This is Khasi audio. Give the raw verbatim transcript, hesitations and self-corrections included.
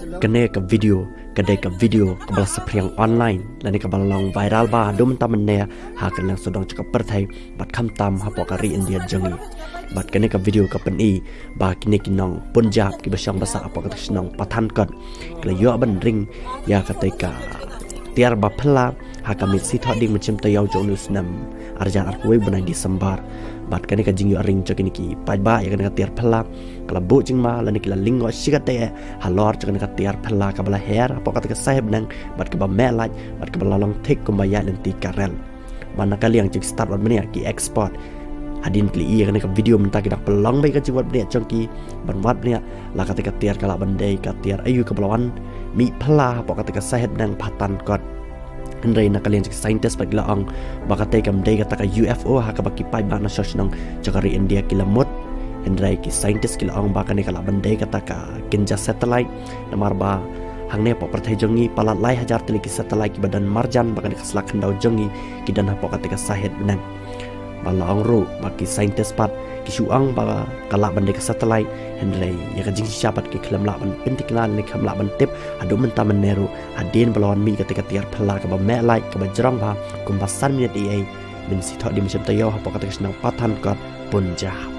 Kane ka video ka dei ka video kaba la saphriang online lane kaba la long viral bha haduh mynta mynne ha ka liang sawdong jong ka pyrthei bad khamtam hapoh ka ri India jong ngi. Bad kane ka video ka pyni ba kine ki nong Punjab kiba shong ba sah hapoh kata ka shnong Pathankot ki la ïoh ban ring ïa kata ka tiar ba phylla ha ka miet Sngi Thohdieng Mynshym Taïew jong une u snem ar hajar arphew wei bnai December. Bad kane ka jingïoh ring jong kine ki paidbah ïa kane ka tiar phylla ka la buh jingma lane ki la lyngngoh shikatdei halor jong kane ka tiar phylla kaba la her hapoh kata ka sahep bneng bad kaba meh lait bad kaba la long thik kumba ïaid lynti ka rel. Bad na ka liang jong ki stad wat bniah ki expert, hadien ki la ïohi ïa kane ka video mynta ki dang pynlong beit ka jingwad bniah jong ki ban wad bniah la kata ka tiar ka lah ban dei ka tiar aïu kaba la wan mih phylla hapoh kata ka sahep bneng Pathankot. Hynrei na ka liang jong ki scientist pat ki la ong ba kata kam dei kata ka U F O ha kaba ki paidbah na shnong jong ka ri India ki la mut. Hynrei ki scientist ki la ong ba kane ka lah ban dei kata ka kynja satellite, namar ba hangne hapoh pyrthei jong ngi palat lai hajar tylli ki satellite kiba don marjan ba kane ka sla khyndew jong ngi ki don hapoh kata ka sahep bneng. Ba la ong ruh ba ki scientist pat ki shu ong ba ka lah ban dei ka satellite, hynrei ïa ka jingshisha pat ki khlem lah ban pynthikna ne khlem lah ban tip haduh mynta mynne ruh hadien ba la wan mih kata ka tiar phylla kaba meh lait kaba jrong bha kumba san minit eiei mynta Sngi Thohdieng Mynshym Taïew hapoh kata ka shnong Pathankot, Punjab.